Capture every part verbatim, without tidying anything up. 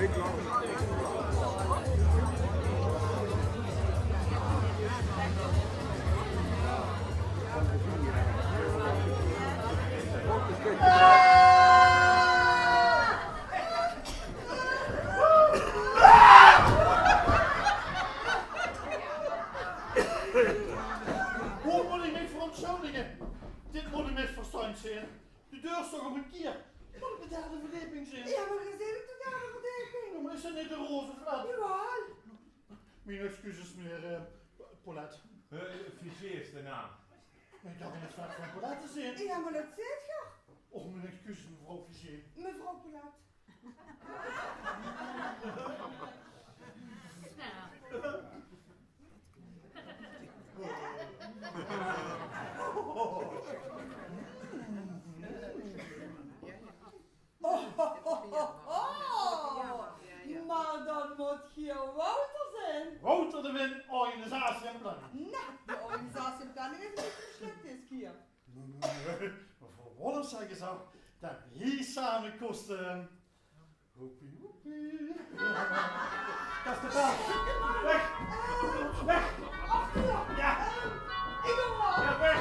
Wo mót ich mich verontsjuldige? Dit mót ein misverstandj zeen. De deur stóng op ein kier. Mót ich op de derde verdeeping zeen? Jao, mer geer zeet op de derde verdeeping. Jao, mer is det neet de roze flat? Jawaal. Mien excuses, meneer, eh, Polet. Eh, Figee is de naam. Ich dach det 't flat van Polet is. Jao, mer det zeet geer. Och, mien excuses, mevrouw Figee. Mevrouw Polet. Oh, ho, ho, ho. Mer dan mót geer Wouter zeen. Wouter de Win, organisatie en planning. Noe, de organisatie en planning is neet zo slech dees kier. Nae, nae, nae. Mevrouw Wollers zag ins ouch det veer hie same kóste. Hoepie, hoepie. Det is de bel. Weg! Weg! Jao! Jao, weg!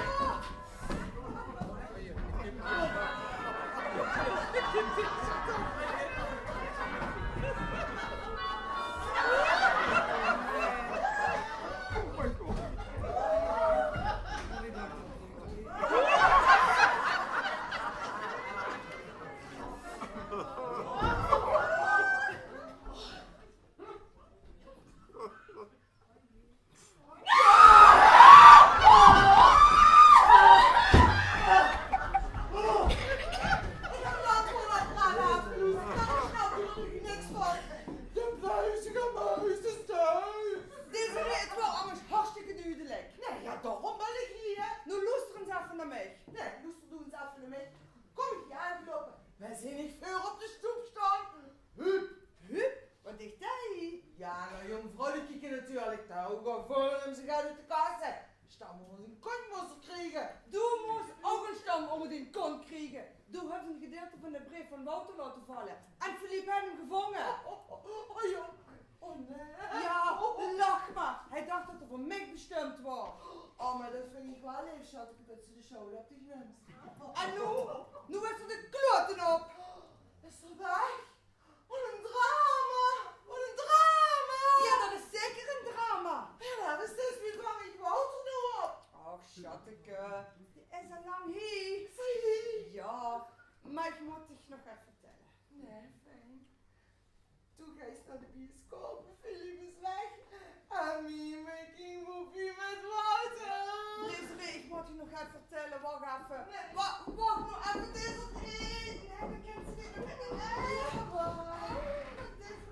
Dizze, 't waor allemaol hartstikke dudelik. Nae, jao, daorum bön ich hie. Noe loester ins effe nao mich. Nae, loester doe ins effe nao mich. Kóm ich hie aangeloupe. Wae zeen ich veur op de stoep staon? Huub. Huub? Waat deis doe hie? Jao, nao jóng vrouwke kieke natuurlik. Dao ouch al veur um zich oet de kas. Sjtam óm dien kóntj mós kriege. Doe mós ouch ein sjtam óm dien kóntj kriege. Doe höbs ein gedeilte van de breef van Wouter laote valle. En Philippe haet 'm gevónge. Oh, oh, oh, jao. Oh, nae. Jao, lach mer. Hae dach det 'r veur mich besjtemp waor. Oh, mer det vinj ich waal leef, sjatteke, det se de sjould op dich nums. En noe? Noe is 'r de klote op. Is 'r weg? Waat ein drama! Waat ein drama! Jao, det is zeker ein drama. Jao, det is dus wie vang ich Wouter noe op? Och, sjatteke, dae is al lang hie. Is 'r hie? Jao, mer ich mót dich nog get vertèlle. Nae, fijn. Doe geis nao de bioscoop, Philippe is weg. En me making movie mit Wouter. Dizze, ich mót dich nog get vertèlle, wach effe. Nae. Wa-, wach noe effe, Dizze. Nae, det kins se neet. Nae, jao, wach. Dizze.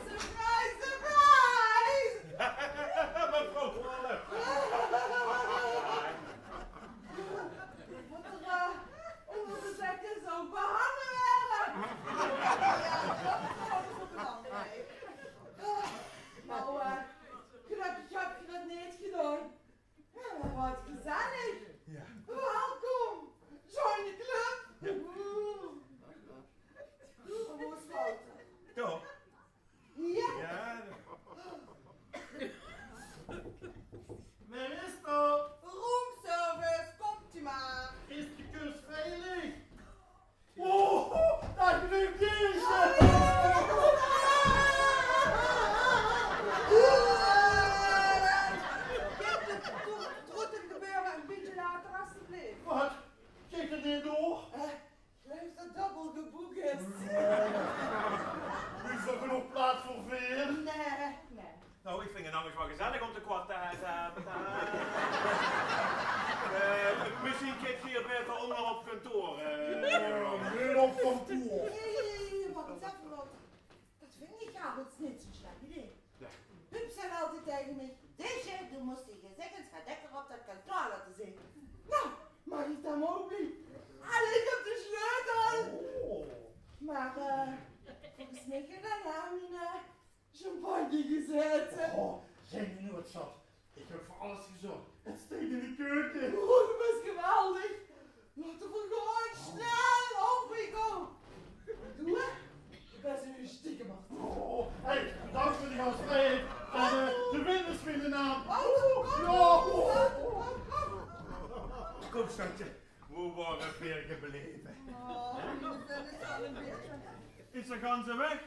Surprise, surprise! Mevrouw Waller. Mót 'r, eh, ónger de dekke zo behange waere? Jao, det is ouch belangriek. Noe, eh, gelökkig höb ich det neet gedaon. Jao, mer waat gezellig. Jao. Welkom. Join the club. Jao. Wo is Wouter? Jao. Jao. Jao. Wae is dao? Roomservice, kómp mer. Is de kus veilig? Oh, det is Jezus! Kins se de troetelgebeure ein bietje later, alstublieft? Waat? Geit 't neet door? Eh, Ich geluif det Double geboek is. Is d'r genóg plaats veur veer? Nae, nae. Nou, ich vinj 't angers waal gezellig óm te kwartette. Eh, mesjien kint geer baeter ónger op kantoor, eh. Jao, neet op kantoor. Nae, nae, nae, wach ins effe, Wouter. Det vinj ich trouwens neet zo'n slech idee. Jao. Huub zag altied taenge mich: "Dizze, doe mós dien gezich ins get dekker op det kantoor laote zeen." Nou, maak ich det mer ouch neet. Allein ich höb de sjleutel. Oh. Mer, eh, volges mich haet d'r al lang mien, eh, champagne gezete. Oh, zeen noe, sjat. Ich höb veur alles gezörg. 't Steit in de keuke. Oh, det is geweldig. Laote v'r gewoon snel op, Rico. Doe, hè? Bès 'ne stiekeme. Is de ganse weg?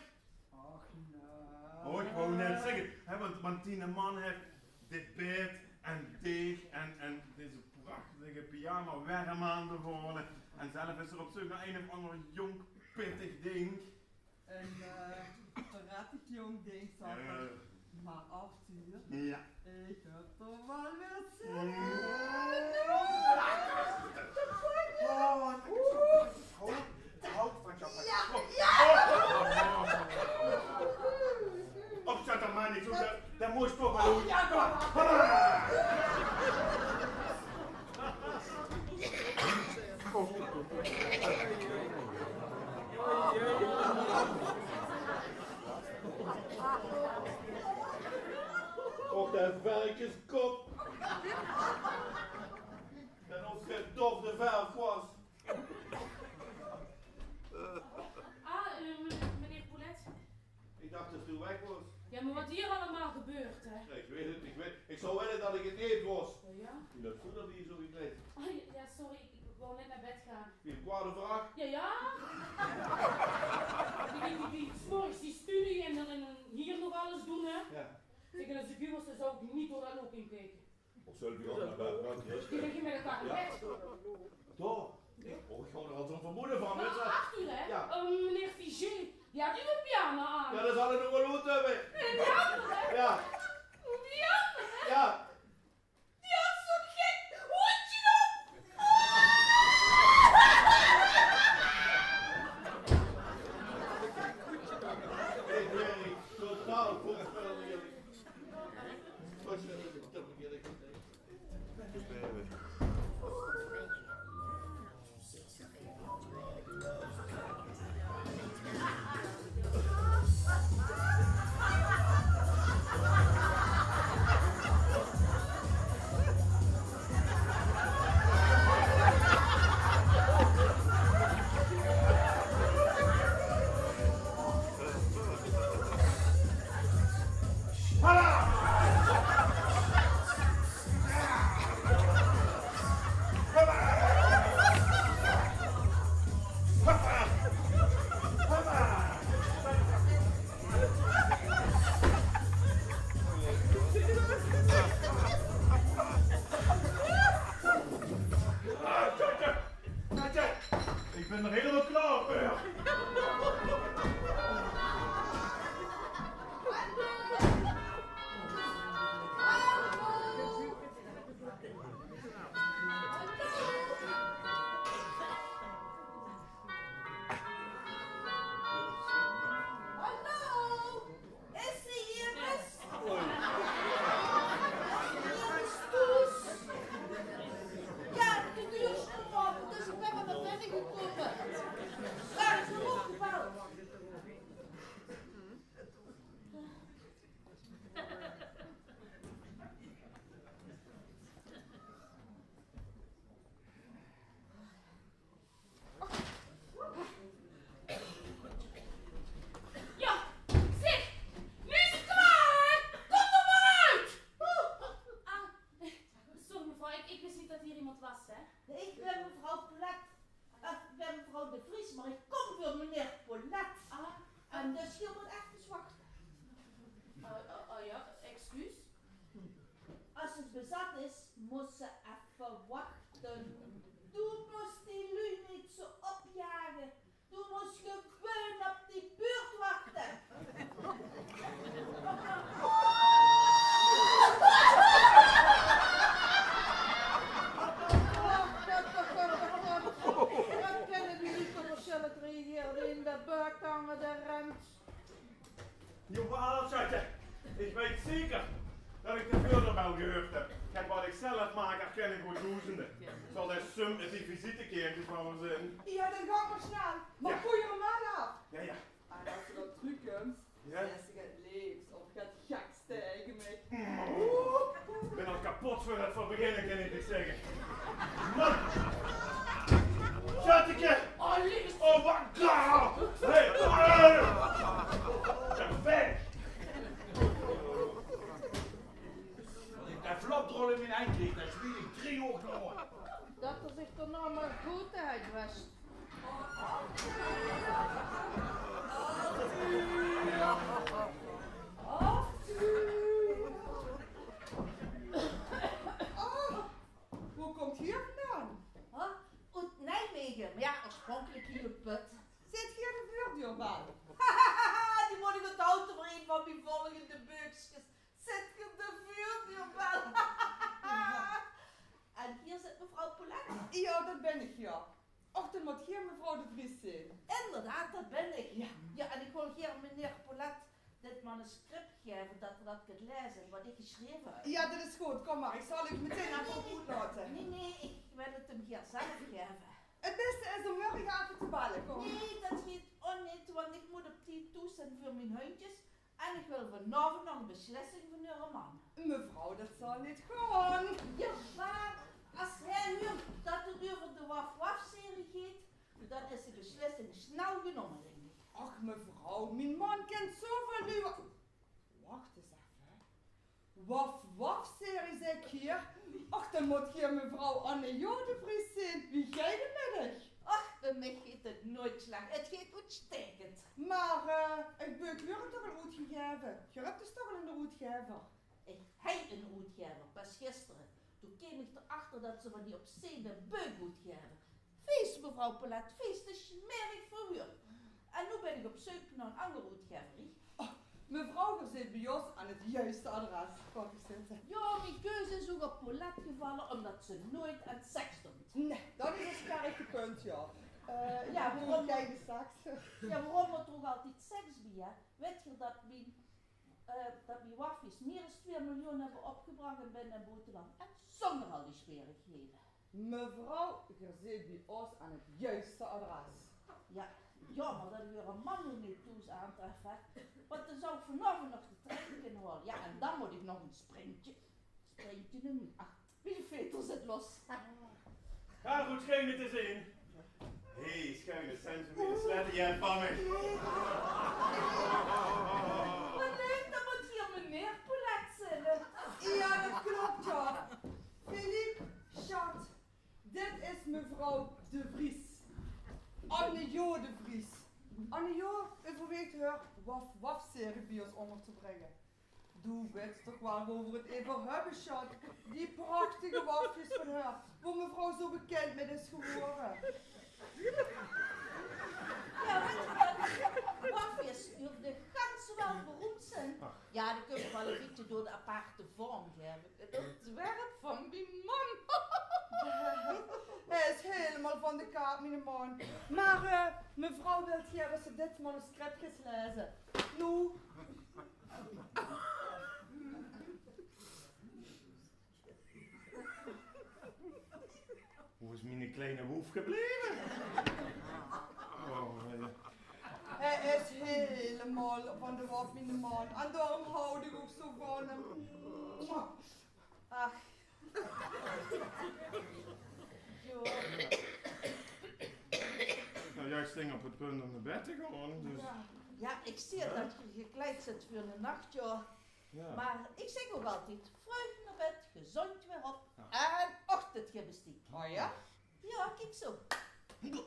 Och, nae. Oh, ich wou net zègke, hè, want, want diene man haet dit bèd en deeg en, en deze prachtige pyjama werm aanbevaole. En zelf is 'r op zeuk nao ein of anger jónk pittig dink. Ein, eh, prettig jónk dink, zag 'r. Jao. Mer Arthur, jao, ich höb toch waal weer zin in. Oh, houd, houd van champagne. Jao, jao. Oh, zèt d'r mer niks op, dao, dao mós toch waal oet. Jao, kóm. Och, de verkeskop. En of 't de verf waas. Ah, eh, meneer, meneer Polet. Ich dach det doe weg waas. Jao, mer waat hie allemaol gebeurt, hè? Jao, ich weit 't, ich weit. Ich zou wille det ich 't neet waas. Oh, jao? Wie löp det doe hie zo gekleid? Oh, jao, jao, sorry, ich, ich wou net nao bed gaon. Wie ein kwaade vraog. Jao, jao. Die, die, die, 's morges die studie en dan, en dan hie nog alles doon, hè? Jao. Zèk, en es ich uch waas, dan zou ich neet door det look heen kieke. Och, zölle v'r gaon nao bed, nao bed, jao. Die ligke mit elkaar in bed. Dao? Oh, ich haw d'r al zo'n vermoede van, wèts se. Arthur, hè? Jao. Eh, meneer Figee, die haet uch ein pyjama aan. Jao, det zal 'r nog waal good höbbe. En die anger, hè? Jao. Die anger, hè? Jao. Die haet zo'n gek hoedje op. Ich weit neet, totaal onveurwaardelijk. Ich bön d'r hielemaol klaor veur. Hallo? Is ze hie, Miss? Is ze hie, Miss Toes? Jao, de deur stóng ope, dus ich bön nao binne gekómme. Jao, ze waert gebeld. Jao, zèk, noe is 't klaor, hè? Kóm d'r mer oet! Ah, sorry mevrouw, ik, ik wist niet dat hier iemand was, hè? Nee, ik ben mevrouw Polet. Eh, ik ben mevrouw De Vries, maar ik kom voor meneer Polet. Ah. En dus hier moet even wachten. Oh, oh, oh ja, excuus. Als het bezat is, moet ze even wachten. Doe mós die luuj niet zo opjagen. Doe mós gewoon op die beurt wachten. Wat kunnen die niet op verschillend reageren in de buik hangen, de rand? Jawel, schatje. Ik weet zeker dat ik de veurdeurbel gehuurd heb. Kijk, wat ik zelf maak, herken ik goed doezenden. Zal de sum uit die visitekaartjes wel weer zijn? Ja, dat gaat maar snel. Maar gooi er maar af. Ja, ja. En als je dan terugkomt, ja, zes ik het leefst of gaat geks tegen mij. Ik ben al kapot voordat we beginnen, kan ik je zeggen. Man! Schatteke! Oh, lief! Oh, wat gaaf! Hey! Hey! Perfect! Als ik dat flapdrol in mijn hand kreeg, dan smiet ik drie oog nog. Dat er zich daarna maar goed uit was. Jawel. Die mót ich ónthaoje veur ein van mien volgende beukskes. Zit geer de vuurdeurbel? En hie zit mevrouw Polet. Jao, det bön ich, jao. Och, dan mót geer mevrouw de Vries zeen. Inderdaad, det bön ich. Jao. Jao, en ich wol gaer meneer Polet dit manuscript gaeve, det geer det kint laeze, waat ich gesjreve höb. Jao, det is good. Kóm mer, ich zal uch metein effe oetlaote. Nae, nae, ich wil 't 'm gaer zelf gaeve. 't Bèste is óm mörge effe te belle, kóm. Nae, det geit ouch neet, want ich mót op tied thoes zeen veur mien hundjes. En ich wil vanaovend nog ein beslissing van eure man. Mevrouw, det zal neet gaon. Jao, mer es hae huurt det 't euver de Waf Waf-serie geit, dan is de beslissing snel genómme, dink ich. Ach, mevrouw, mien man kint zoväöl nuuj wa-, wach ins effe. Waf Waf-serie, zèk ich hie. Ach, dan mót geer mevrouw Anne Jo de Vries zeen. Wie geit 't mit uch? Ach, bie mich geit 't noeats slech. 't Geit oetstaekend. Mer, eh, uch beuk wuuert toch al oetgegaeve? Geer höbt dus toch al eine oetgaever? Ich haw eine oetgaever, pas gister. Toen kaom ich d'rachter det ze van die obscene beuk oetgaeve. Vies, mevrouw Polet, vies, te smerig veur häör. En noe bön ich op zeuk nao ein anger oetgaeverie. Oh, mevrouw, geer zit bie ós aan 't juiste adres. Kóm, gaot zitte. Jao, mien keuze is ouch op Polet gevalle, ómdet ze noeats aan seks doot. Nae, det is ein sterk punt, jao. Eh, jao, waorom? Gein seks. Jao, waorom mót d'r ouch altied seks bie, hè? Wèt geer det mien, eh, det mien waffies mier es twee miljoen höbbe opgebrach in binne- en boeteland? En zónger al die smerighede. Mevrouw, geer zit bie ós aan 't juiste adres. Jao, jaomer det ich eure man noe neet thoes aantref, hè. Want dan zou ich vanaovend nog de trein kinne haole. Jao, en dan mót ich nog ein sprintje. Sprintje nummer acht. Wie de veter zit los. Gaar oet sjuine te zeen. Hé, sjuine, zeen ze weer slette, jao, van mich. Mer nae, dan mót geer meneer Polet zeen. Jao, det klop, jao. Philippe, sjat, dit is mevrouw De Vries. Anne Jo De Vries. Anne Jo euverwaeg häör waf-waf-serie bie ós ónger te bringe. Doe wèts toch waal woveur v'r 't euver höbbe, sjat. Die prachtige wafjes van häör, wo mevrouw zo bekind mit is gewore. Jao, wèt geer waat? Wafjes die euver de ganse welt beroemp zeen. Jao, die kómme waal ein bietje door de aparte vorm, gaeve. 't Ontwerp van mien man. Hae is hielemaol van de kaart, miene man. Mer, eh, mevrouw, wilt geer ins dit manuscript ins laeze? Noe. Wo is miene kleine woef gebleve? Oh, eh. Hae is hielemaol van de waf, miene man. En daorum haoj ich ouch zo van häöm. Ach. Jao. Noe, jao, ich sting op 't punt óm nao bèd te gaon, dus. Jao. Jao, ich zeen det geer gekleid zit veur de nach, jao. Jao. Mer ich zèk ouch altied: vreug nao bèd, gezóndj weer op en ochtendgymnastiek. Oh jao? Jao, kiek zo. Mer,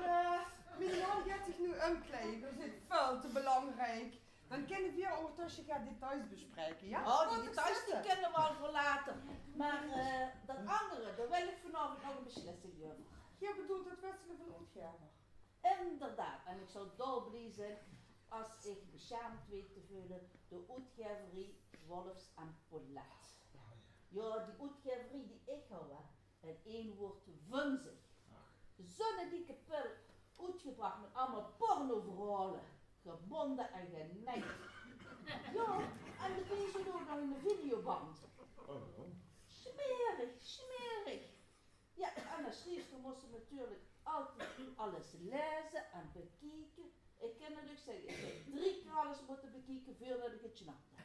eh, miene man geit zich noe ómkleie, det is väöl te belangriek. Dan kinne veer óngertösse get details bespraeke, jao? Oh, die details, die kinne v'r al veur later. Mer, eh, det angere, dao wil ich vanaovend nog ein beslissing euver. Geer bedoelt 't wissele van oetgaever? Inderdaad, en ich zou dolblie zeen es ich besjermp weit te veule door oetgaeverie Wolfs en Polet. Jao, die oetgaeverie die ich haw, hè, in ein waord: vunzig. Zoe'n dikke pil, oetgebrach mit allemaol pornoverhaole, gebónje en genejd. Jao, en daobiej zoe ouch nog 'ne videoband. Smerig, smerig. Jao, en es sjriefster mós se natuurlik altied alles laeze en bekieke. Ich kin 't uch zègke, ich höb drie kier alles mótte bekieke veurdet ich 't snapde.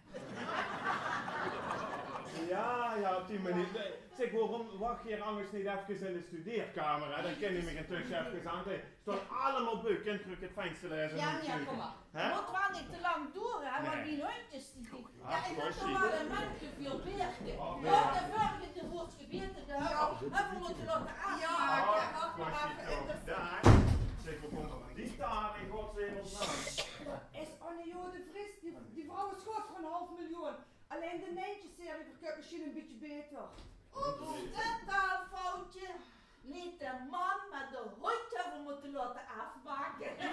Jao, jao, op die meneer. Nae, zèk, waorom wach geer angers neet efkes in de studeerkamer, hè? Dan kinne veer mich intösse efkes aankleie. Staon allemaol beuke, kint geer uch 't fijn laeze. Jao, jao, kóm mer. Hè? Mót waal neet te lang dore, hè, want mien hundjes die, die, jao, ich höb toch waal ein manneke veur beerke. Jao, de vörge, dae woort gebete, dae höbbe v'r mótte laote aafmake. Jao, aafmake. Zèk, wo kómp geer aan die taart in godshemelsnaam? Is Anne Jo de Vries, die, die vrouw is good veur ein haaf miljoen. Allein de nentjesserie verkoup mesjien ein bietje baeter. Oeps, ein taalfoutje. Neet de man, mer de hóndj höbbe v'r mótte laote aafmake. Eh,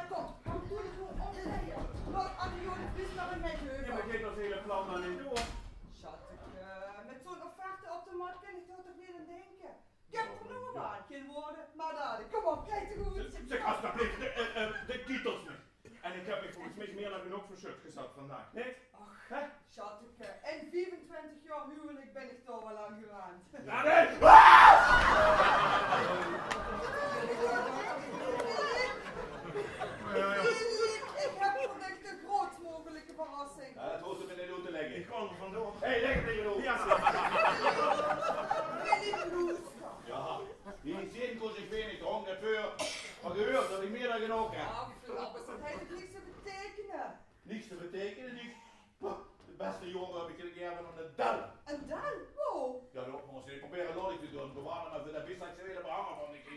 kóm, kóm, doot 't noe ómdreie. Laot Anne Jo de Vries mer in mien heuvel. Jao, mer geer doot 't hele plan dan neet door. Sjatteke, mit zoe'n offerte op de mat kin ich dao toch neet aan dinke. Ich höb d'r noe al aan, gein woorde, mer dade. Kóm op, kiek toch good. Zèk, zèk, alstublieft, de, eh, eh, de kietels neet. En ich höb mich volges mich mieë dan genóg versjut gezat vandaag, neet? Och, hè? Sjatteke, in viefentwintig jaor huwelik bön ich dao waal aan gewend. Jao, nae! Philip, ich höb veur dich de grootst mogelike verrassing. Jao, det hoofs se mich neet oet te lègke. Ich gaon d'r vandoor. Hé, lèk 't neet oet. Jao. Philip, loester. Jao, die zin kós ich weer neet, hóng dae veur. Mer gehuurd det ich mieë dan genóg höb. Ach, flappers, det haet toch niks te beteikene? Niks te beteikene, niks. Pah, de bèste jaore höb ich gekrege van eine del. Eine del? Wo? Jao, det mós se neet probere lollig te doon. Bewaar 'm mer veur de biseksuele behanger van dich.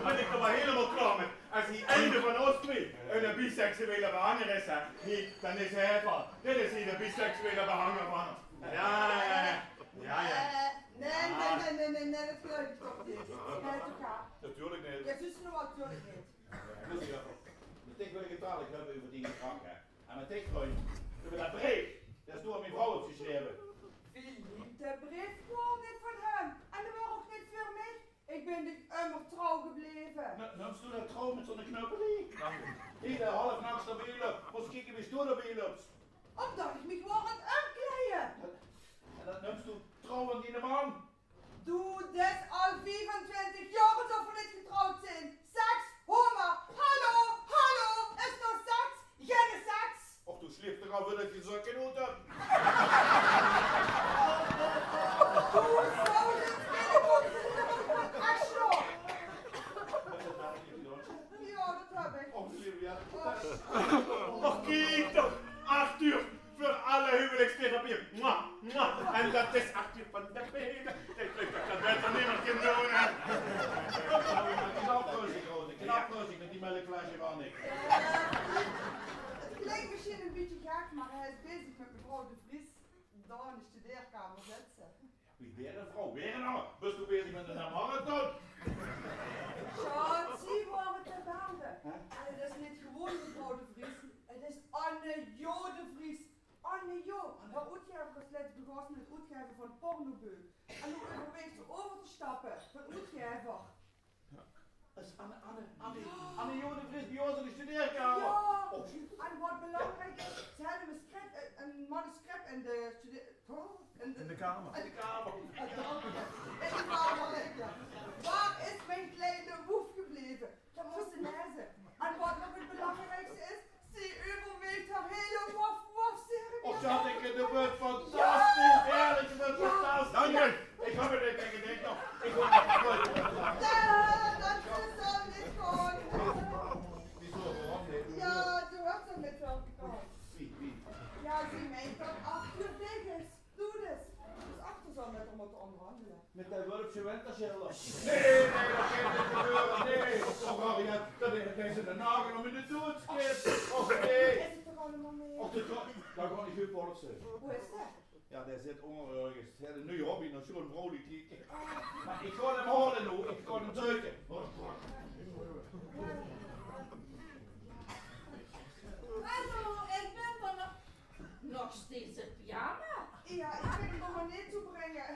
Bön ich d'r waal hielemaol klaor mit. Es hie eine van ós twieë eine biseksuele behanger is, hè, hie, dan is hae 't waal. Dit is hie de biseksuele behanger van ós. Jao, jao, jao. Jao, jao. Eh, nae, nae, nae, nae, nae, det geluif ich toch neet. Nae, toch, jao. Natuurlik neet. Jao, zuus se noe waal, natuurlik neet. Jao, det is jao. Mit dich wil ich 't dalik höbbe euver dien gedrag, hè. En mit dich, Ruud, euver dae breef dae se aan mien vrouw höbs gesjreve. Philip, de breef kwaam neet van häöm. En dae waor ouch neet veur mich. Ich bön dich ummer trouw gebleve. Nums doe det trouw mit zoe'n knuppelie? Hie, dae half nachs d'rbie löp. Mós kieke wie doe d'rbie löps. Ómdet ich mich waor aan 't umkleie. En det nums doe trouw aan diene man? Doe deis al viefentwintig jaor esof v'r neet getrouwd zeen. Seks, hoor mer. Hallo, hallo, is d'r seks? Geine seks. Och, doe slieps toch al veur det ich de zökske oet höb. Doe zouws neet kinne kómme. Ech waor. Jao, det höb ich. Och, lieve Jan. Och, kiek toch, Arthur. Veur alle huwelikstherapieë. Mwah, mwah. En det is Arthur van der Velde. Ich dink det det baeter nemes kin doon, hè. Knap röstig, Roos. Knap röstig mit die mèlkflesje van dich. 't Klink mesjien ein bietje gek, mer hae is bezig mit mevrouw De Vries. Dao in de studeerkamer zit ze. Wie, weer ein vrouw, weer ein anger? Bös doe bezig mit eine marathon? Sjoon, zie waor 't te belde. Hè? En 't is neet gewoon mevrouw De Vries, 't is Anne Jo De Vries. Anne Jo, häör oetgaever is lèts begós mit 't oetgaeve van pornobeuk. En noe euverwaeg ze euver te stappe van oetgaever. Jao. Is Anne, Anne, Anne, Anne Jo De Vries bie ós in de studeerkamer? Jao. Och. En waat belangriek is, ze haet ein script, eh, ein manuscript in de stude-, oh, in de, in de kamer. In de kamer. In de kamer, jao. Waar is mijn kleine woef gebleven? Det mós se laeze. En waat nog 't belangriekste is, ze euverwaeg häör hiele waf-waf-ceremonie. Och, sjatteke, det wuuert fantastisch. Heerlik, det wuuert fantastisch. Dank uch. Ich höb d'r neet aan gedach. Ich gaon nao de keuke. Nae, det is ouch neet good. Wieso? Waorom neet? Jao, doe höbs 't mit häör gepraot. Wie, wie? Jao, zie meint det Arthur dik is. Doe dus. Dus Arthur zal mit häör mótte óngerhandele. Mit dae wulpsje winterschilder. Nae, nae, det geit neet gebeure. Nae. Och, Harriet, det is, det is eine nagel óm in de dood te sjtaeke. Och, nae. Is 't d'r allemaol neet? Och, det gaon, det gaon ich good polse. Wo is 'r? Jao, dae zit ónger örges. Hae haet ein nuje hobby, nao sjoon vrouwluuj kieke. Mer ich gaon 'm haole noe, ich gaon 'm zeuke. Hallo, ich bön d'r nog. Nog steeds in pyjama? Jao, ich bön d'r nog neet toe bringe.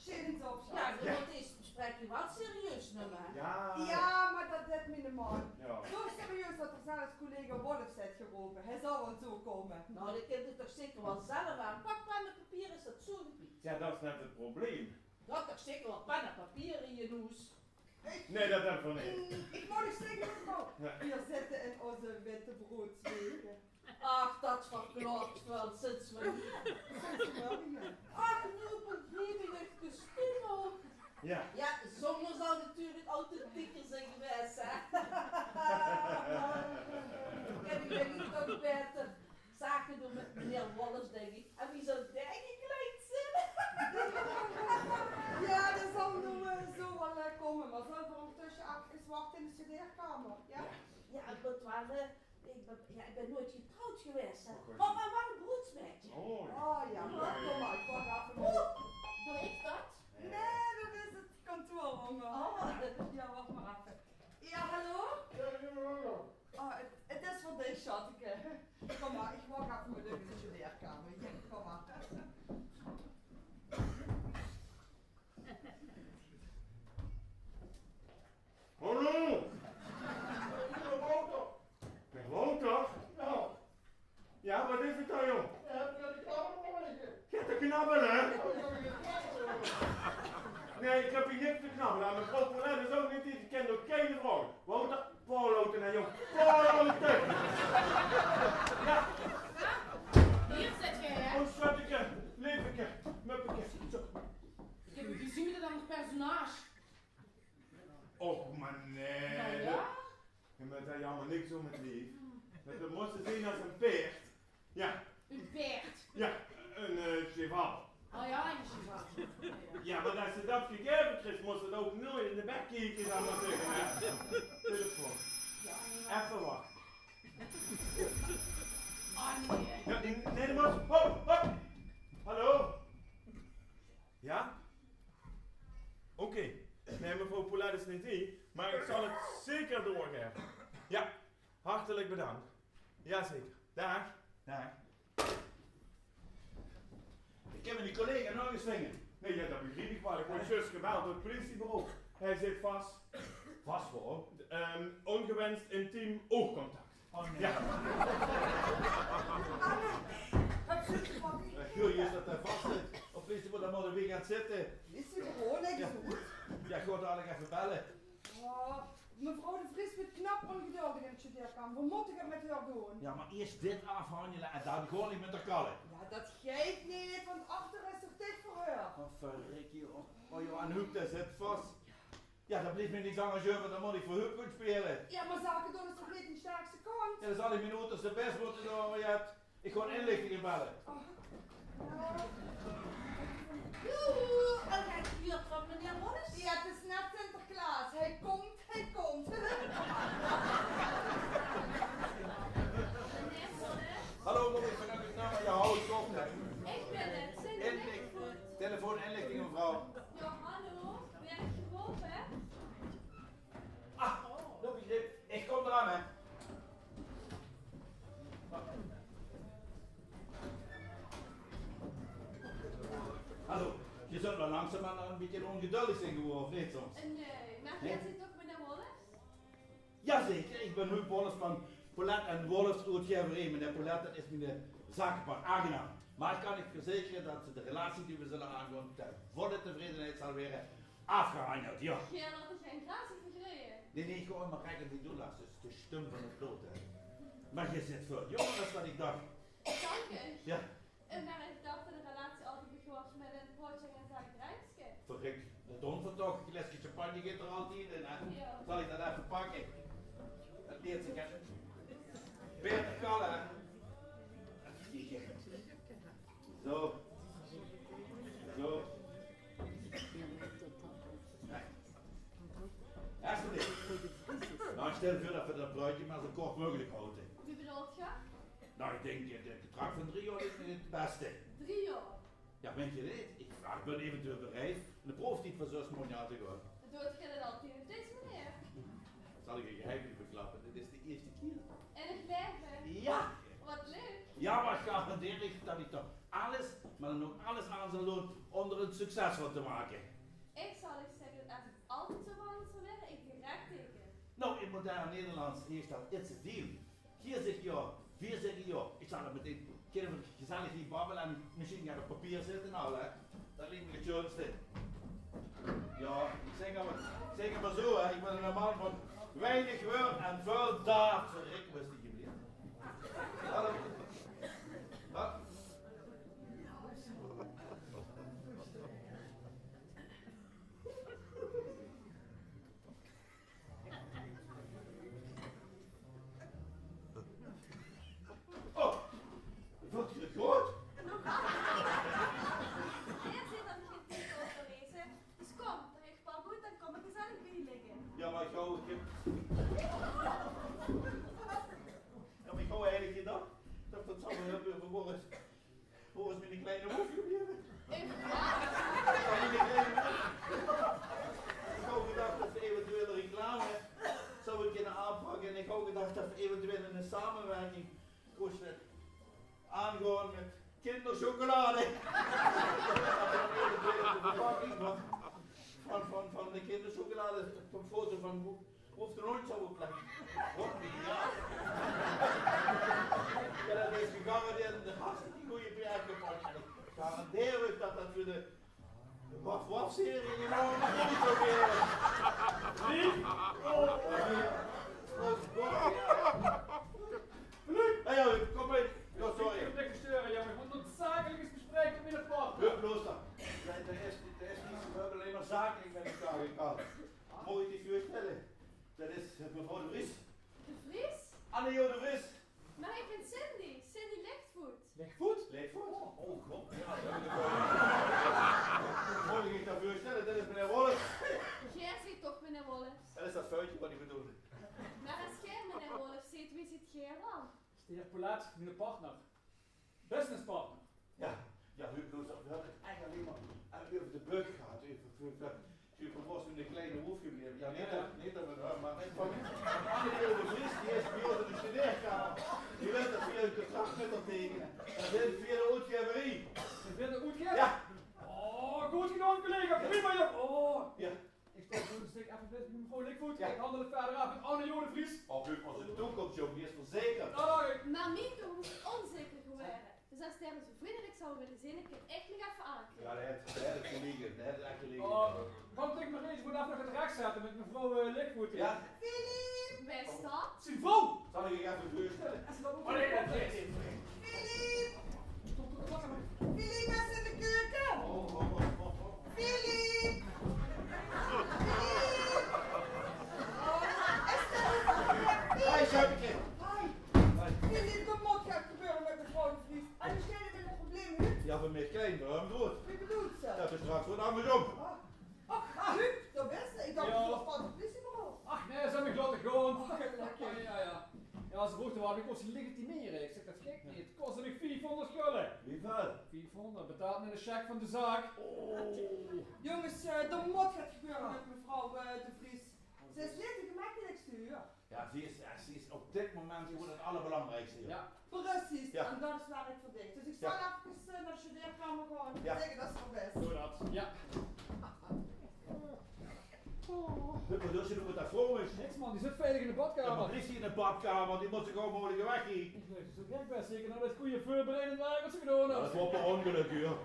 Sjeet ins op, sjat. Jao, v'r mótte dees bespraeking waal serieus numme, hè? Jao. Jao, mer det deit miene man. Jao. Zo serieus det 'r zelfs collega Wolfs haet gerope. Hae zal waal zo kómme. Noe, det kint 'r toch zeker waal zelf aan. Pak pen en papier, is det zo gebied. Jao, det is net 't probleem. Doe höbs toch zeker waal pen en papier in dien hoes? Nae, det höb ich neet. Ich mót uch zègke, mevrouw, veer zitte in ózze wittebroodweke. Ach, det verklaort waal, sinds wannieër? Sinds mörge. Ach, noe begriep ich 't kostuum ouch. Jao. Jao, zónger zal 't natuurlik authentieker zeen gewaes, hè? Ich höb, ich dink, toch baeter zake doon mit meneer Wolfs, dink ich. En wie zal dae gekleid zeen? Jao, det zal noe, eh, zo waal, eh, kómme, mer zölle v'r óngertösse efkes wachte in de studeerkamer, jao? Jao, ich mót waal, eh, ich bön, jao, ich bön noeats getrouwd gewaes, hè. Och, mer, mer waal ein broedsmaedje. Oh, jao. Oh, jao, mer kóm mer, ich wach effe. Oeh, Hey, ich höb hie niks te knabbele. En mevrouw Polet is ouch neet hie, die kint ouch geine vraoge. Wouter, Paul Loten, hè, jóng. Paul Loten! Jao. Hie zit geer, hè? O sjötteke, leeveke, muppeke. Zo. Ich höb gezeen mit dat anger personage. Och, mer nae. Jao, jao. Geer mót dao jammer niks óm 't lief. Dat mós se zeen es ein peerd. Jao. Ein peerd? Jao, ein eh, cheval. O jao, ein cheval. Jao, mer es se dat gegaeve kriegs, mós se ouch noeit in de bek kieke, zal ich mer zègke, hè. Telefoon. Jao, jao. Effe wachte. O nae. Jao, nae, nae, dat mós. Hop, hop. Hallo? Jao? Oké. Nae, mevrouw Polet is neet hie, mer ich zal 't zeker doorgaeve. Jao, hartelik bedank. Jao, zeker. Daag. Daag. Ich höb miene collega nog ins vinge. Nae, jao, dat begriep ich waal. Ich waer zjus gebeld door 't pliesie. Hae zit vas. Vas veur? Ehm, ongewenst intiem oogcontact. O nae. Jao. Jao, juus dat 'r vas zit. Op 't minste mót 'r mer ein weekend zitte. Is 't gewoon niks good? Jao, ich gaon dalik effe belle. O, mevrouw de Vries wuuert knap ongeduldig in de studeerkamer. Veer mótte get mit häör doon. Jao, mer iers dit aafhandele en dan gaon ich mit häör kalle. Jao, dat geit neet, want achter is 'r dich veur häör. O, verrek, jóng. O jóng, en Huub, dae zit vas. Jao, dan blief mich niks angers euver, dan mót ich veur Huub gaon speule. Jao, mer zake doon is toch neet dien sterkste kant? Jao, dan zal ich mien uterste bès mótte doon, mer jao, ich gaon inlichtinge belle. O. Joehoe, al get gehuurd van meneer Wallace? Jao, 't is net Sinterklaas. Hae kump, hae kump. Meneer Wallace? Hallo, mót ich vanoet 't nummer, jao, haw ich toch, hè. Ich bön 't, zeen de Inlicht-, telefoon, inlichtinge, mevrouw. Jao, hallo. Waer ich gerope? Ah, noe begreep ich. Ich kóm d'raan, hè. Hallo, geer zult waal langzaamaan ein bietje ongeduldig zeen gewore, of neet soms? Eh, nae, mer geer zeet toch meneer Wallace? Jazeker, ich bön Huub Wallace van Polet en Wallace Oetgaeverie. Meneer Polet, dat is mien zakepartner. Aangenaam. Mer ich kan uch verzekere dat de relatie die v'r zölle aangaon ten volle tevredenheid zal waere aafgehandeld, jao. Geer laot uch gein gratie vergreuje. Nae, nae, ich gaon mer rech op die doel af, dus de stum van 't blood, hè. Mer geer zeet väöl jónger es wat ich dach. Dank uch. Jao. Eh, mer ich dach dat de relatie altied begós mit ein pootje en ein zacht drenkske. Verrek, dat doon v'r toch. Ein flesje champagne geit d'r altied in, hè. Jao. Zal ich dat effe pakke? Dat leert zich, hè. Baeter kalle, hè. Effe kieke. Zo. Zo. Nae. Esjeblief. Noe, ich stèl veur dat v'r dat bruidje mer zo kort meugelik haoje. Wie bedoelt geer? Noe, ich dink, eh, 't contract van drie jaor is 't bèste. Drie jaor? Jao, meint geer neet? Ich, jao, ich bön eventueel bereid ein proeftied van zös maond aan te gaon. Doot geer dat altied op deze meneer? Zal ich ein geheimke verklappe? Dit is de ierste kier. In 't laeve? Jao! Wat leuk! Jao, mer ich garandeer uch dat ich d'r alles, mer dan ouch alles aan zal doon óm d'r ein succes van te make. Ich zal uch zègke dat es 't altied zo van zal waere, ich direk teken. Noe, in modern Nederlands heet dat it's a deal. Geer zègk jao, veer zègke jao. Ich zal 't metein, kinne v'r gezellig hie babbele en mesjien geit 't op papier zitte al, hè. Dat liek mich 't sjoenste. Jao, ich zègk 't mer, zègk 't mer zo, hè. Ich bön eine man van weinig wäörd en väöl daad. Verrek, wo is die gebleve? Hallo. Wat? Oh, vóngt geer 't good? Geer zeet aan 't gein tied te euverleze. Dus kóm, trèk uch pak oet, dan kóm ich gezellig bie uch ligke. Jao, mer ich haw, ich höb, jao, mer ich haw eigelik gedach dat v'r 't same höbbe euver Boris. Wo is miene kleine woef gebleve? Jao, miene kleine woef. Ich haw gedach dat v'r eventueel reclame zouwe kinne aanpakke. En ich haw gedach dat v'r eventueel ein samewirking kóste aangaon mit kindersjokolade. Dat v'r eventueel op de verpakking van, van, van, van de kindersjokolade ein foto van woef Of de hond zou opleggen. Wat? Ja. Ja, dat is gegarandeerd een hartstikke goeie P R-campagne. En ik garandeer u dat dat voor de, de Waf, waf, serie, je naam is toch weer. Wie? Oh, oh, ja. Hey, joh, kom mee. Joh, sorry. Ik wil niks sturen, jongen. Ik moet noodzakelijk eens bespreken met mijn partner. Hup, los dan. Ja, er is, er is niets, we hebben alleen maar zakelijk met elkaar gekald. Mag ik dich voorstellen? Dat is, eh, mevrouw De Vries. De Vries? Anne-Jo De Vries. Maar ik ben Cindy, Cindy Lichtvoet. Lichtvoet? Lichtvoet? Oh, oh god. Ja, ja, ja. Mag ik dich dat voorstellen? Dat is meneer Wolf. Geer zeet toch meneer Wolf? Dat is dat vuiltje wat ik bedoelde. Maar als geer meneer Wolf zeet, wie zeet geer dan? Steer Poulet, mijn partner. Businesspartner. Ja, ja, Huub, we hebben het eigenlijk alleen maar, eh, over de brug gehad. Over, over, over, over was in de kleine hoef gebleven. Ja, niet dat, niet dat we daar maar net van. Anne-Jo De Vries, die is bij ons in de studeerkamer. Die wil dat we een contract met haar tekenen. Dat is via de uitgeverij. Via de uitgever? Ja. Oh, goed gedaan, collega. Prima, joh. Oh. Ja. Ik stop zo'n stuk even met mevrouw Lichtvoet. Ja. Ik handel het verder af met Anne-Jo De Vries. Oh, Huub, onze toekomst, joh, die is verzekerd. Oh, ik Maar mijn toekomst is onzeker geworden. Dus als geer zo vriendelijk zou willen zijn, dan kan ik me even aankleden. Ja, dat heeft, dat heeft gelijk, dat heeft echt gelijk. Oh, wacht, ik nog eens, ik moet even nog het recht zetten met mevrouw, eh, Lichtvoet. Ja. Philippe! Waar is dat? Zijn vrouw! Zal ik je even voorstellen? Is dat ook Oh, nee, dat is Philippe! Philippe is in de keuken! Philippe! Philippe! Oh, is dat Philippe? Hey, Sjöppeke. Hi. Philippe, er moet get gebeuren met mevrouw De Vries. En die stelt met een probleem, hè? Ja, voor mij klein, maar hem groot. Wie bedoelt ze? Dat is straks wat andersom. Oh. Ach, Huub, daar bent ze. Ik dacht, Ja. dat was van het politiebureau. Ach nee, ze hebben mich laten gaan. Oh, gelukkig. Ja, ja, ja. Ja, ze vroeg er wat ik moest legitimeren. Ik zeg, dat gek niet. Het kostte mich viefhonderd gulden. Wieväöl? Viefhonderd, betaald met een cheque van de zaak. Oh. Jongens, eh, er moet get gebeuren met mevrouw, eh, De Vries. Ze is niet de gemakkelijkste, huur. Ja, ze is, ja, ze is op dit moment gewoon het allerbelangrijkste, joh. Ja. Precies, Ja. en dat is waar ik voor deed. Dus ik zal Ja. even, eh, naar de studeerkamer gaan. Ja. Zeker, dat is voor best. Doe dat. Ja. Hup, wat doet ze nog met dat vrouw, is? Niks, man, die zit veilig in de badkamer. Ja, maar die is hier in de badkamer, die moet ze gewoon mogelijk weg hier. Ik weet het zo gek best, zeker nou dat goede voorbereidend werk wat ze gedaan Ja, dat heeft. was per ongeluk, joh.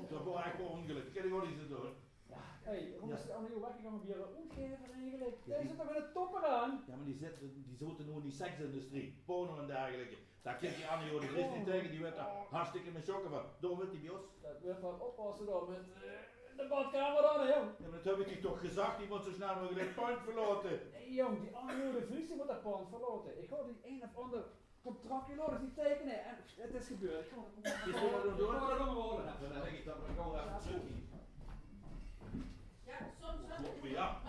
Dat was echt per ongeluk. Ik kan er gewoon niets aan doen. Ja. Hey, waarom Ja. is die Anne-Jo weggegaan via de uitgever eigenlijk? Ja, Daar die zit toch een topper aan? Ja, maar die zitten, die zitten nu in die seksindustrie, porno en dergelijke. Daar kent die Anne-Jo De Vries niet tegen, die werd daar hartstikke in shock van. Daarom wil die bij ons. Dat wordt wel oppassen dan met, eh, de badkamer dan, hè, joh. Ja, maar dat heb ik je toch gezegd, die moet zo snel mogelijk het pand verlaten. Nee, jong, die Anne-Jo De Vries die moet dat pand verlaten. Ik hoor die een of ander contractje laten ze tekenen en het is gebeurd. Ik ga Is er dat nog door? Ik ga er nog rollen. Ja, dan denk ik dat we gewoon even terug hier. Ja, soms wel. Ja.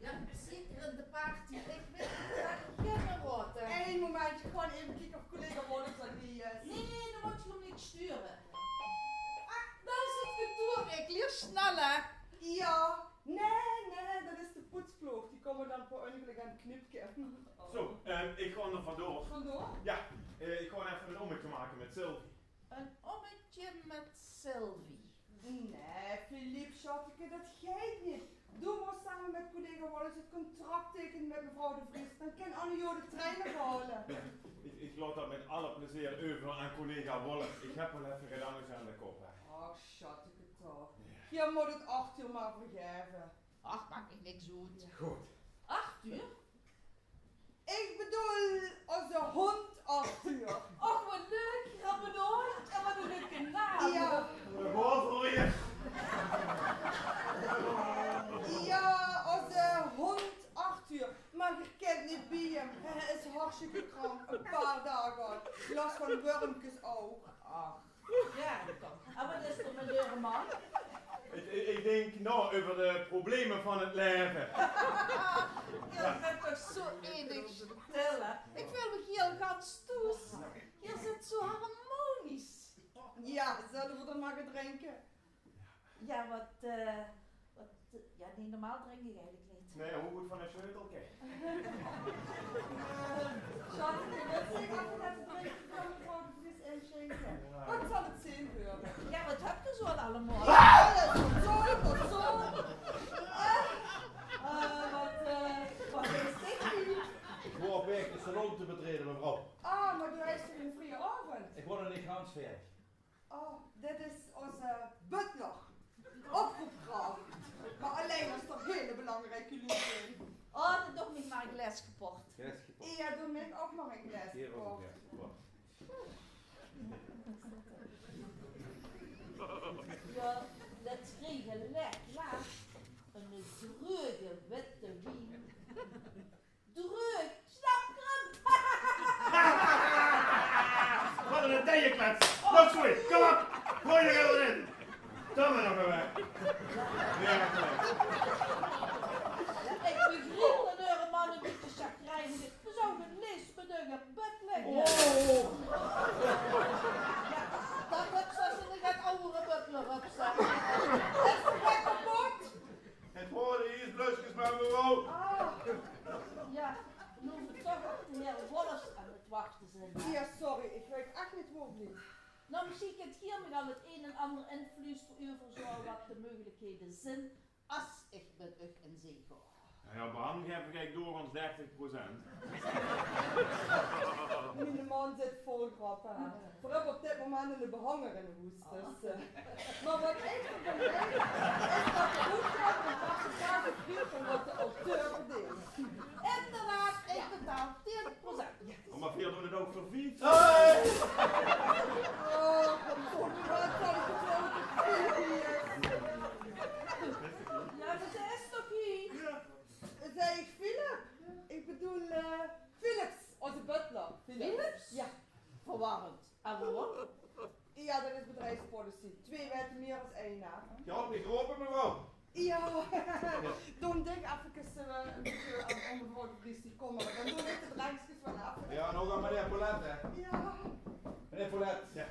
Ja, zeker in de party. Ik weet niet waar ik ken rotte. Eén momentje, gewoon even kijken of collega Wolfs aan die is. Nee, dan moet je hem niet sturen. Ah, daar is het kantoor. Ik leer snel, hè. Ja, nee, nee, dat is de poetsploog. Die komen dan per ongeluk aan het knipje. Zo, eh, ik ga er vandoor. Vandoor? Ja, eh, ik ga even een ommetje maken met Sylvie. Een ommetje met Sylvie? Nee, Philippe, schatteke, dat geit niet. Doe moest samen met collega Wolfs het contract tekenen met mevrouw De Vries. Dan kan Anne-Jo de trein nog halen. Ik, ik laat dat met alle plezier over aan collega Wolfs. Ik heb wel even get anders aan de kop, hè. Ach, schatteke toch. Ja. Je moet het Arthur maar vergeven. Ach, maakt mich niks oet. Goed. Arthur? Ik bedoel, onze hond Arthur. Och, wat leuk. Geer höb een hond. En wat een leuke naam. Ja. Wat voor je? Ja, onze hond Arthur. Maar geer kent niet bij hem. Hij is hartstikke krank. Een paar dagen al. Last van wormkes ook. Ach. Ja, toch. En wat is er met eure man? Ik, ik, ik denk na over de problemen van het leven. Geer zeet toch zo enig stil, hè? Ik veul mich hiel gans thoes. Geer zit zo harmonisch. Ja, zullen we dan maar gaan drinken? Ja, wat, eh, wat, eh, ja, nee, normaal drink ik eigenlijk niet. Nee, hoe goed van een sleutelke. Eh, schat, ik wil zeker even laten drinken van mevrouw De Vries inschenken. Ja. Wat zal het zijn voor u? Ja, wat hebt u zo al allemaal? Alles, tot zo, tot zo. Eh, eh, wat, eh, wat is dit nu? Ik hoor op weg de salon te betreden, mevrouw. Ah, maar u heeft hier een vrije avond. Ik word er niet gans van. Oh, Hie waas 't weer. Jao, det kreeg ich laat, laat. Eine dreuge witte wien. Dreug, snap geer 'm? Waat ein dijeklets. Nog zoeë, kom op. Gooi d'r in. Dan mer nog mer weg. Jao, ich begriep det eure man ein bietje chagrijnig is. Veer zouwe lees mit de butler. Oh. Jao, det höbs se es se eine get awwere butler höbs, hè. Is 'r lekker kapot? Het waore iesblöskes, mevrouw. Ah, jao, noe v'r toch op de heer Wolfs aan 't wachte zeen, hè. Jao, sorry, ich weit ech neet waorum neet. Noe, mesjien kint geer mich al 't ein en anger invloeste euver zoeë waat de meugelikhede zeen es ich mit uch in zee gaon. Jao, op de han gaef ich doorgaans dertig procent. Miene man zit vol grappe, hè. Veer höbbe op dit moment eine behanger in hoes, dus, eh. Mer waat ich d'rvan weit, is det de boodschap ein paar dae krieg van waat de auteur verdeent. Inderdaad, ich betaal tien procent. Mer veer doon 't ouch veur vief. Hey! Oh, verdomme, waat zal ich vertèlle? Jao, det is toch neet? Zag ich Philip? Ich bedoel, eh, Philips, ózze butler. Philips? Jao. Verwarrend. En waorum? Jao, det is bedriefspolicy. Twee weite mier es ein, hè. Jao, ich roop 'm, mevrouw. Jao. Doon dich efkes, eh, ein bietje aan, aan mevrouw de Vries die kómme. Dan doon ich de drenkskes waal effe. Jao, en ouch aan meneer Polet, hè. Jao. Meneer Polet. Jao.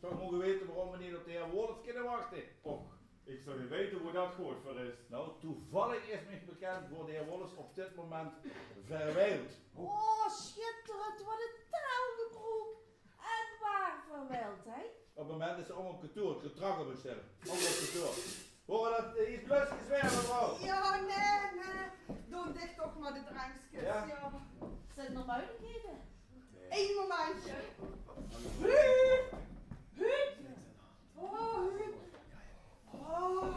Zouw ich moge weite waorom v'r neet op de heer Wolfs kinne wachte? Och, ich zouw neet weite wo det good veur is. Noe, toevallig is mich bekènd wo de heer Wolfs op dit moment verwielt. Oh, sjitterend, waat ein taalgebroek. En wo verwielt hae? Op 't moment is 'r ónger op kantoor, 't getrag op 't sjèl. Ónger op kantoor. Waore det, eh, iesblöskes weer, mevrouw? Jao, nae, nae. Doon dich toch mer de drenkskes, jao. Zeen d'r meugelihede? Ein momentje. Huub! Huub! Oh, Huub. Oh.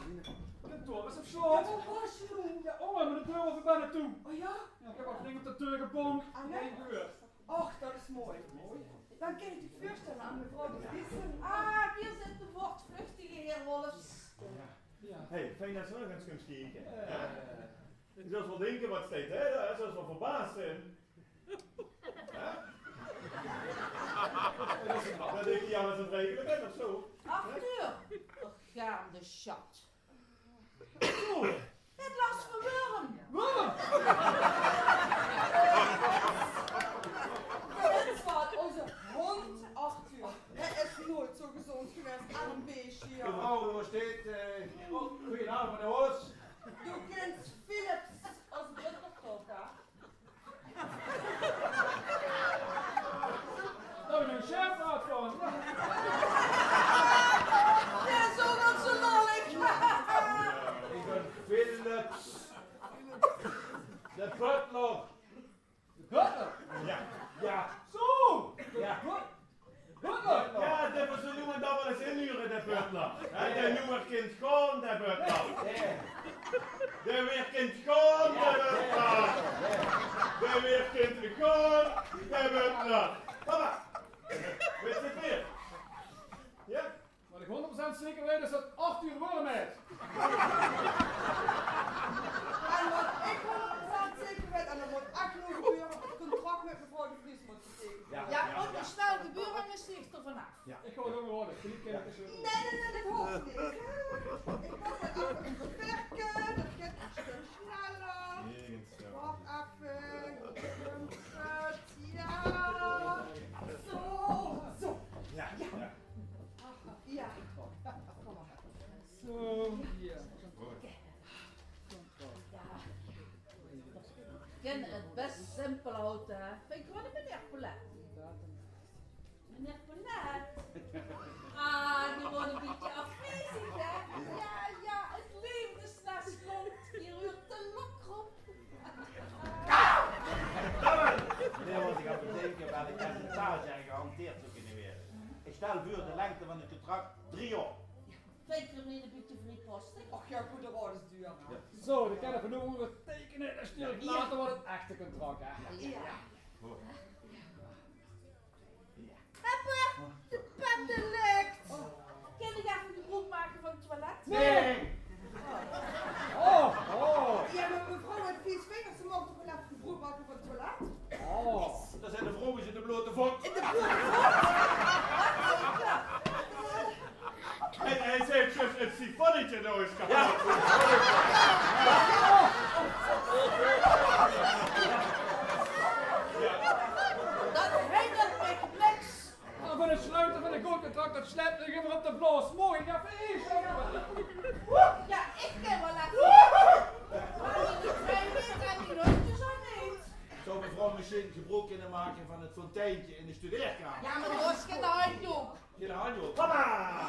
Kantoor is op slot. Jao, mer waat waas 't noe? Jao, oh, v'r höbbe de deur euver binne toe. Oh jao? Jao, ich höb al flink op de deur gebónk. Ah, nae. Gein gehuuer. Och, det is mooi. Dan kin ich uch veurstèlle aan mevrouw de Vries. Ah, hie zit de voortvluchtige heer Wolfs. Jao. Hey, fijn det se nog ins kums kieke. Jao. Doe zóls waal dinke, waat steit hae dao? Doe zóls waal verbaas zeen. Hè? Det ich hie alles aan 't regele bön of zoeë. Arthur, gaande sjat. Zoeë. Het las van Wurm. Wurm? Dit waas ózze hóndj Arthur. Hae is noeats zoeë gezóndj gewaes, erm beesje, jao. Mevrouw, dao steit, eh, goojenaovendj, meneer Wolfs. Doe kins Philips es butler toch, hè? Dao höb ich ein sjerp aad van. Jao, zoeë waat, zoeë lollig. Ich bön Philips. De butler. De butler? Jao. Jao. Zoeë. Jao. Butler? Jao, dae v'r zoeë noe en dan waal ins inhure, de butler. Hè, dae noe weer kint gaon, de butler. Dae weer kint gaon, de butler. Dae weer kint gaon, de butler. Papa, weits se 't weer? Jao? Waat ich hónderd procent zeker weit is det Arthur Wurm haet. En waat ich hónderd procent zeker weit, en det mót ech noe gebeure, 't contract mit mevrouw de Vries mót getekend waere. Jao, mót nog snel gebeure, angers vlieg ich d'r vanaaf. Jao. Ich gaon gewoon waal de vlieg in. Nae, nae, nae, det hoof neet. Ich mót det effe beperke, det geit ein stök sneller. Wach effe. Jao. Zoeë, zoeë. Jao, jao. Jao. Kóm mer. Zoeë, jao. Kin 't bès simpel haoje, hè. Vin ich gewoon meneer Polet. Meneer Polet? Ah, gewoon ein bietje afwezig, hè? Jao, jao, 't leefdesnes klómp hie oet de lok rop. Nae, waat ich aan 't bedinke bön, waat percentage gehanteerd zów kinne waere. Ich stèl veur de lengte van 't contract drie jaor. Vinjt geer 't neet ein bietje vrijpostig? Och jao, good, de raod is duur, hè? Zoeë, dan kinne v'r noe óngerteikene en dan sjtuur ich later waal 't echte contract, hè? Jao. Good. Ding! Oh, oh. Ja, maar mevrouw het vies vingers, ze mogen toch wel even gebruik maken voor het toilet? Oh. Dao zeen de vrouwkes in de blote vot. In de blote vot? En hij zei: "Tjus, het sifonnetje, dat is kapot." Dat hindert mich niks. Van de sleutel van de koelkast, dat slet ik even op de blaas. Mooi, ja, verlies. Ja, ik ken wel even. Maar die twee niet en die rondjes ook niet. Zou mevrouw misschien gebruik kunnen maken van het fonteintje in de studeerkamer? Ja, maar dat is geen handdoek. Geen handdoek. Papa!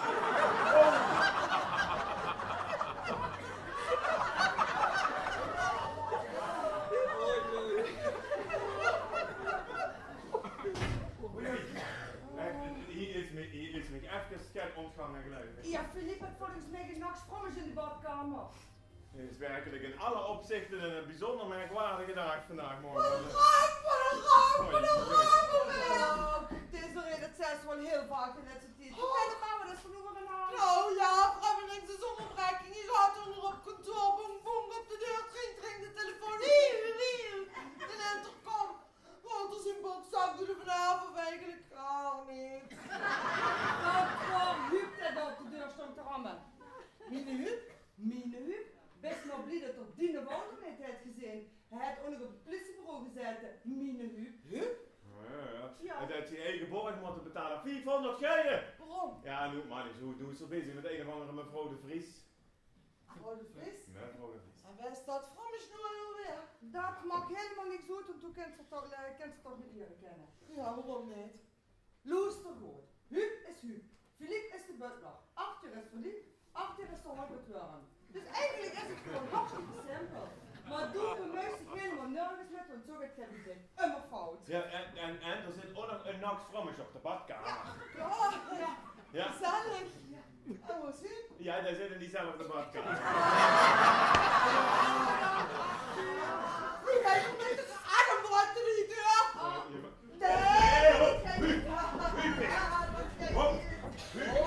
Oei, oei. Hie is mich, hie is mich efkes get ontgange, geluif ik. Ja, Philippe het volgens mij nog frommes in de badkamer. Het is werkelijk in alle opzichten een bijzonder merkwaardige dag vandaag morgen. Wat een ramp, wat een ramp, wat een ramp, wat een ramp. Het is er een, het zelfs wel heel vaak in deze tijd. Hoe kan het mama dat van over een hand? Nou ja, vrouw Links is onderbreking. Die gaat onder op kantoor, boem, boem, op de deur, tring, tring, de telefoon. Wiel, wiel, de intercom. Wat is in box, zag er vanavond eigenlijk al niet. Wat voor Huub dat op de deur stond te rammen. Miene Huub? Miene Huub? Best maar blij dat er die Wouter niet heeft gezien. Hij had ook nog op het politiebureau gezeten. Miene Huub. Huub? Ja, ja, ja. Ja. En dat hij eigen borg moet betalen. Vijfhonderd gulden! Waarom? Ja, noe, man, is hoe doe zo bezig met een of andere mevrouw de Vries. Mevrouw de Vries? Mevrouw de Vries. En waar is dat frommes nou alweer? Dat maakt helemaal niks uit, want toen kent ze toch, eh, kent ze toch niet leren kennen. Ja, waarom niet? Loester goed. Huub is Huub. Philippe is de butler. Arthur is Philippe. Arthur is de honderdwurm. Dus eigenlijk is het gewoon hartstikke simpel. Maar doe bemoeit zich helemaal nergens met, want zo gaat het niet. Ummer fout. Ja, en, en, en er zit ook nog een nacht frommes op de badkamer. Ja, ja. Ja. Gezellig. Ja. Oh, zie. Ja, die zit in diezelfde badkamer. Wie heet het met de arm wat er niet deur? Eh, je ma- Nee, dat geeft niet. Ho, Huub. Oh,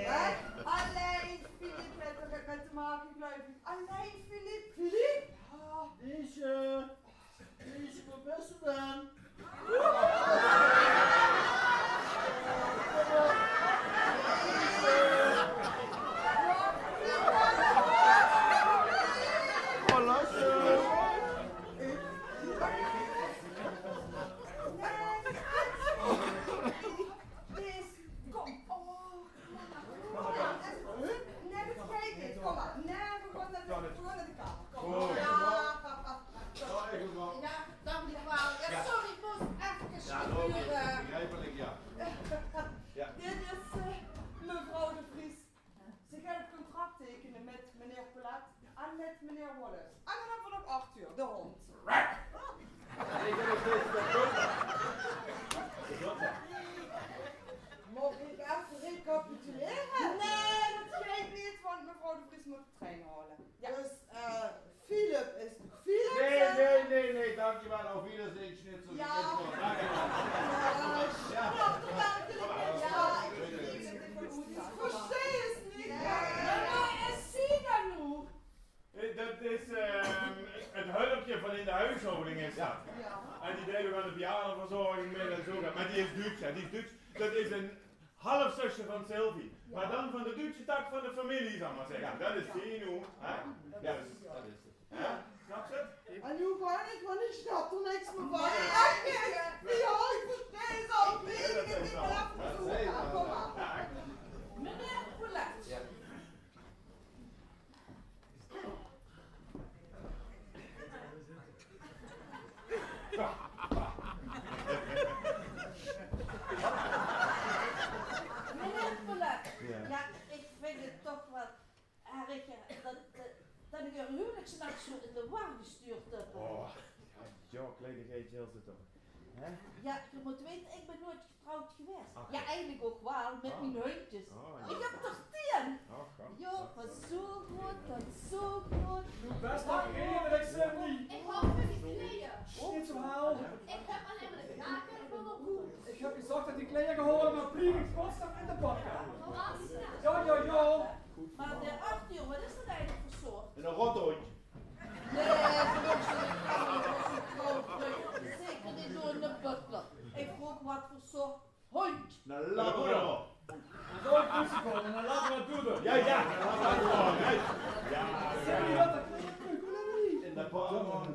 wat? Alleen Philippe heeft er het met te maken, geloof ik. Alleen Philippe. Philippe? Ja. Is, eh, is, wat best du dan? Kom, oh, mama. Nee, dat geeft niet. Kom maar. Nee, we gaan naar de, we gaan naar de kamer. Kom maar. Ja. Ja, dank u wel. Ja, sorry, ik moest even gebeuren. Ja, logisch. Begrijpelijk, ja. Ja. Dit is, eh, mevrouw de Vries. Ze gaat het contract tekenen met meneer Polet en met meneer Wallace. En dan hebben we nog Arthur, de hond. Ik ben nog steeds de dokter. De dokter. Mag ik even recapituleren? Nee, dat geeft niet, want mevrouw de Vries moet de trein halen. Ja. Dus, eh, Philip is nog Philip, nee, hè? Nee, nee, nee, dankjewel. Auf Wiedersehen, Schnitzel. Ja. Dankjewel. Ja, ja. Ja, ik versteej het niet. Ja, ja, ja. Waar is ze dan nu? Eh, dat is, ehm, het hulpje van in de huishouding is dat. Ja. En die deit aan de bejaardenverzorging mit en zo. Maar die is Duits, hè, die is Duits. Dat is een halfzusje van Sylvie. Ja. Maar dan van de Duitse tak van de familie, zal ik maar zeggen. Ja. Dat is Tino, hè? Ja. Dat is, dat is het. Hè? Snap je het? En nu kan ik, want ik snap er niks meer van. Ja, ik versteej het al. Ja, dat is wel. Kom maar. Meneer Polet. Ja. Meneer Polet, ja, ik vind het toch wel erg, hè, dat, dat, dat ik uw huwelijksnacht zo in de war gestuurd heb. Oh, ja, ja, kleinigheidje is het toch. Hè? Ja, je moet weten, ik ben nooit getrouwd geweest. Ach, ja, eigenlijk ook wel, met mijn hondjes. Oh, ja. Ik heb er tien. Ach, ach, ach. Ja, van zo groot tot zo groot. Du bist doch redelijk, Cindy. Ik hou van die kleien. Niet zo hel. Ik heb alleen maar de kaken van de koe. Ik heb gezag dat die kleien gewoon maar vliegen kosten in de bak. Ja, ja, ja. Maar Wat doet er? Ja, ja. Ja, ja.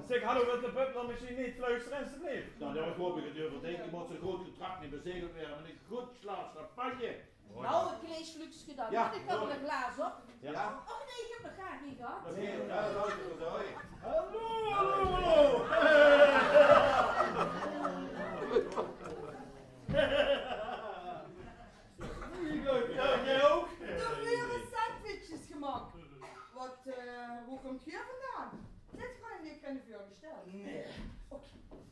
Zeg, hallo, wilt de butler misschien niet fluisteren, alstublieft? Nou, dan hoop ik het overdenken, moet zo'n groot contract niet bezegeld worden met een goed glaas champagne. Nou, een klein slukske dan. Ja. Ik heb er een glaas op. Ja. Och nee, ik heb nog gaar niet gehad. Nee, ja, dat is zo. Hallo, hallo, hallo. Ja, jij ook? Er worden sandwiches gemaakt. Wat, eh, hoe komt hier vandaan? Zit gewoon in de voorgesteld. Nee. Oké.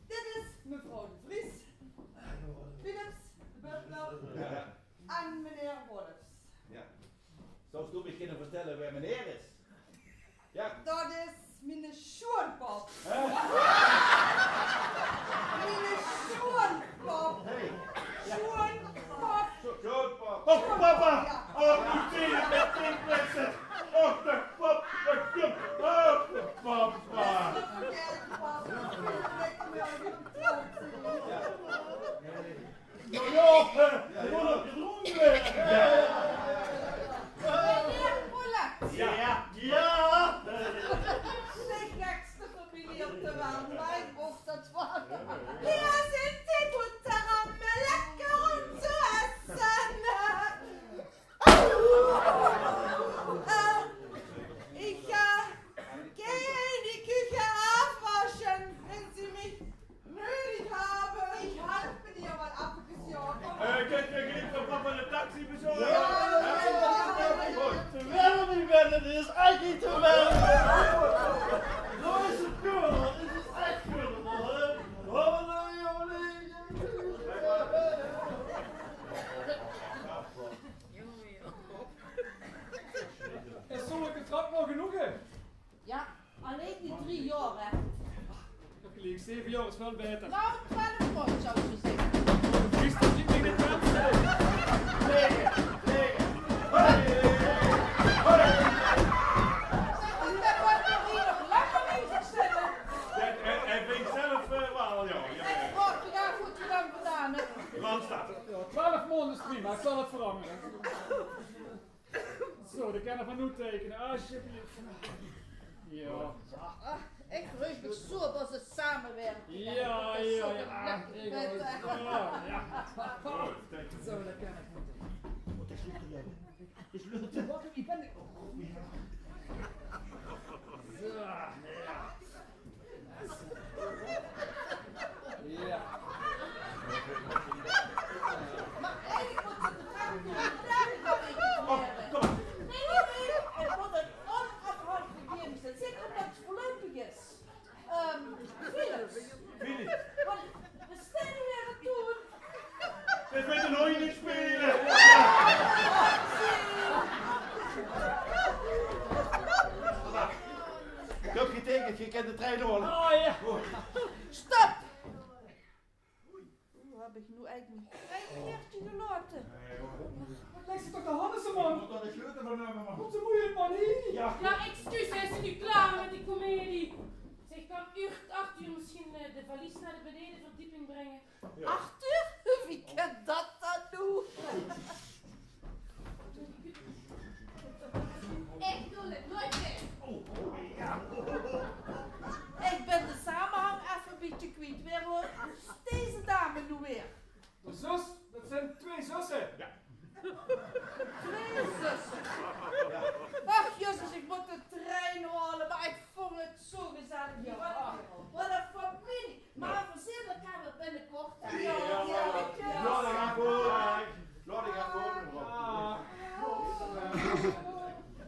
Dit is mevrouw de Vries. Philips, de butler. Ja. En meneer Wolfs. Ja. Zou je mij kunnen vertellen waar meneer is? Ja. Dat is mijn schoonpap. Hè? Mijn schoonpap. Hey. Ja. Schoonpap. Zo, zo, pap. Oh, papa! Ja. Oh, ik zie het met pink. Oh, de pap, de pap. Oh, de papa. Ja, papa. Ja. Ja, ja, eh, er wordt gedronken. Meneer Pollux. Ja. Ja. De gekste familie op de wereld, mijn bocht dat van. Hier zit die boterham, lekker om te eten. Eh, ik ga geen kuchen afwassen, wenn ze mij Nödig haben. Ich help dir mal ab, ja. Eh, könnt ihr gleich für Papa eine Taxi besorgen? Ja, ja, ja, ja, ja. Terwijl die bellen is, eigenlijk terwijl. Zo is het cool, dat is het echt cool, hè? Oh, nee, joh, nee. Is zo'n contract wel genoeg, hè? Ja, alleen die drie jaar, hè. Dat klinkt zeven jaar is wel beter. Nou, twelf maanden zou ik zeggen. Is dat niet meer de kans? Nee, nee. Hey, hey, hey. Zeg, ik heb het hier nog langer niet verstellen. Ja, hij, hij vindt zelf, eh, wel, ja, ja, ja. En ik vraag me daar goed te dan vandaan, hè. Randstad. Ja, twaalf maanden is prima, ik zal het veranderen. Zo, dan kan er van nu tekenen, alsjeblieft. Ja. Ah, ik verheug me zo op onze samenwerking. Ja, ja, ja. Zo, dat kan ik niet. Wat is leuk, hè? Wat ben ik? Zo, ja. Ja. Maar eigenlijk moet het de vraag niet aan de tafel komen. Oh, kom maar. Nee, nee, nee. Het wordt een onafhankelijke dienst. Zeker omdat het voorlopig is. Ehm, Philips. Philips. Want we staan hier toen. Dit met de nooit niet spelen. Ik heb getekend, je kent de trein horen. Oh ja. Stop! Hoe heb ik nu eigenlijk mijn trein hier gelaten? Wat lijkt ze toch de handen, man? Ik moet dan de sleutel van hebben, man. Wat een moeilijk, man, hier. Ja. Ja, excuus, is ze nu klaar met die comedie? Zeg, kan Urt Arthur misschien, eh, de valies naar de benedenverdieping brengen? Ja. Arthur, wie kan dat dan nu? Ik doe het nooit meer. Ik ben de samenhang even een beetje kwijt. Waar hoort deze dame nu weer? De zus, dat zijn twee zussen. Ja. Twee zussen. Ach, jezus, ik moet de trein halen, maar ik vond het zo gezellig. Ja. Wat een, wat een familie. Maar we zien elkaar weer binnenkort, hè? Ja, ja, ja. Laat ik aan voor, laat ik aan voor, mevrouw.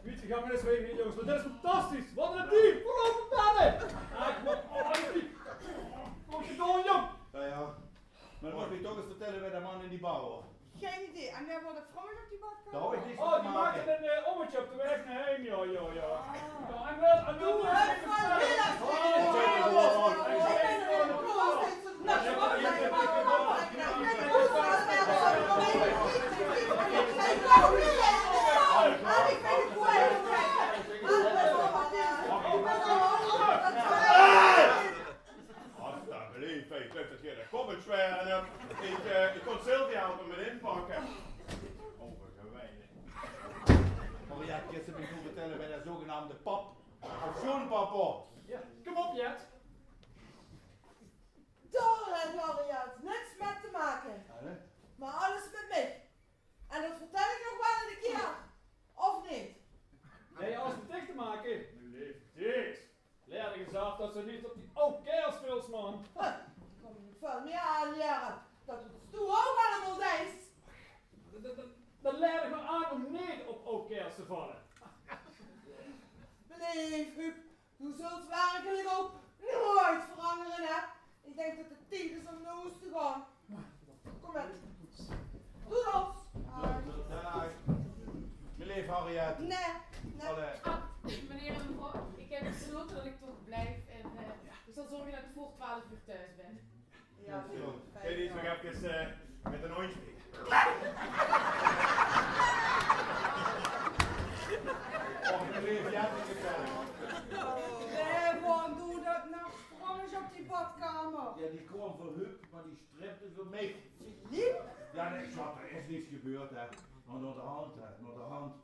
Weet je, gaan we eens weten, jongens, want dat is fantastisch. Wat een team, vooral vertellen. Ah, ik word, oh, wat een team. Kom je door, jong? Ja, ja. Maar dan moet ik toch eens vertellen bij de man in die bouw. Geen idee. En waar wordt het frommel op die badkamer? Daar hoor ik niks van te maken. Oh, die maken een, eh, ommetje op de weg naar hem, ja, ja, ja. Ja, en wel, en wel. Doe het vanmiddag. Oh, ja, ja, ja. Alsjeblieft, ik blijf het hier de comments weer. Ik, eh, ik kon Sylvia helpen met inpakken. Overgewijde. Jet, kins se mich noe vertèlle wae de zogenaamde pap of sjoonpap waor? Jao, kóm op, Jet. Dao haet Harriet niks mèt te make. Jao, hè? Mer alles mèt mich. En det vertèl ich nog waal ins ein kier, of neet? Nae, alles mèt dich te make? Mien leef Diet. Laer dich ins aaf det se neet op die aw kaerels vils, man. Hè, dao kóm ich nog väöl mieë aan, Jere. Det doos doe ouch allemaol deis. Det, det, det, det laer dich mer aan óm neet op aw kaerels te valle. Mien leef Huub, doe zöls werkelik ouch noeats verangere, hè? Ich dink det 't tied is óm nao hoes te gaon. Kóm mit. Doei, Hans. Daag. Mien leef Harriet. Nae, nae. Allee. Ah, meneer en mevrouw, ik heb besloten dat ik toch blijf. En eh, ik zal zorgen dat ik voor twaalf uur thuis ben. Jao, good. Kins se nog efkes eh, mit ein hóndj spele? Och, mien leef, jao, det is 't waal. Nae, waorom doon doe det nao? Sprong ins op die badkamer. Jao, die kwaam veur Huub, mer die stripde veur mich. Philippe? Jao, nae, sjat, d'r is niks gebeurd, hè. Mer nao de hand, hè, nao de hand.